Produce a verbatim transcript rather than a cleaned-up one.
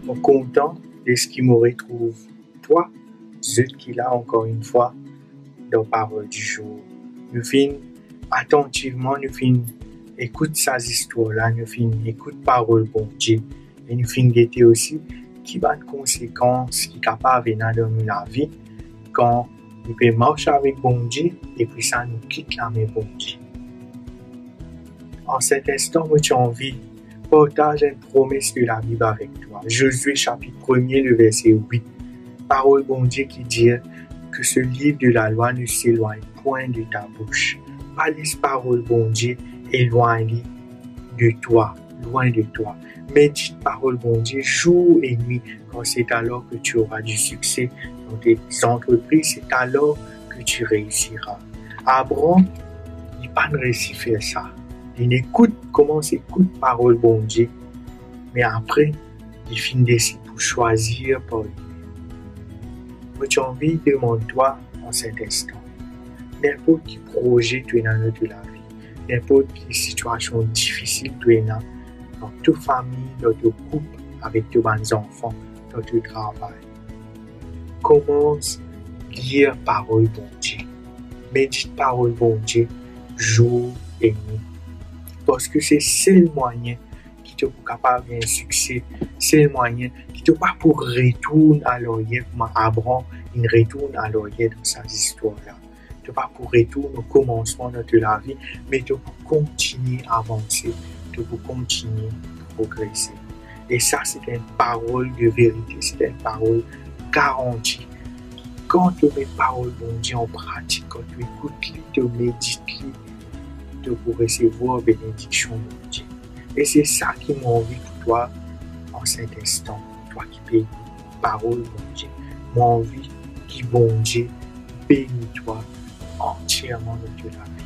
Mo kontan deski mo retrouv twa, zot ki la ankor enn fwa dan Parol di Zour. Nou finn atantivman, nou finn ekout sa zistwar la, nou finn ekout parol Bondie, e nou finn gete osi ki bann konsekans ki kapav ena dan nou lavi kan nou pe mars avek Bondie, epi sa nou kit lame Bondie. An set instan, mo ti anvi partaz enn promes de Labib avek twa. Zozie sapit premie, le verse wit. Parol Bondie ki dir, "Que ce livre de la loi ne s'éloigne point de ta bouche." Pa les parol Bondie elwagn li de twa, lwin de twa. Medit parol Bondie zour e nwit, car c'est alors que tu auras du succès dans tes entreprises, c'est alors que tu réussiras. Abraham, li pa'nn resi fer sa. Li ekout, koumans ekout parol Bondie, me apre, li finn desid pou swazir par li. Mo ti anvi demann twa an set instan, ninport ki proze to ena dan to lavi, ninport ki sitiasion difisil to ena dan to fami, dan to koup, avek to bann zanfan, dan to travay, koumans lir parol Bondie, medit parol Bondie zour e nwit, parski se sel mwayin ki to pou kapav gagn sikse, sel mwayin ki to pa pou retourn alaryer kouma Abraham inn retourn alaryer dan sa zistwar la. To pa pou retourn o komansman dan to lavi, me to pou kontigne avanse, to pou kontigne progrese. E sa, se enn parol de verite, se enn parol garanti. Kan to met parol Bondie an pratik, kan to ekout li, to medit li, to pou resevwar benediksion Bondie. E se sa ki mo anvi pou twa an set instan, twa ki pe ekout parol Bondie. Mo anvi ki Bondie beni twa antierman dan to lavi.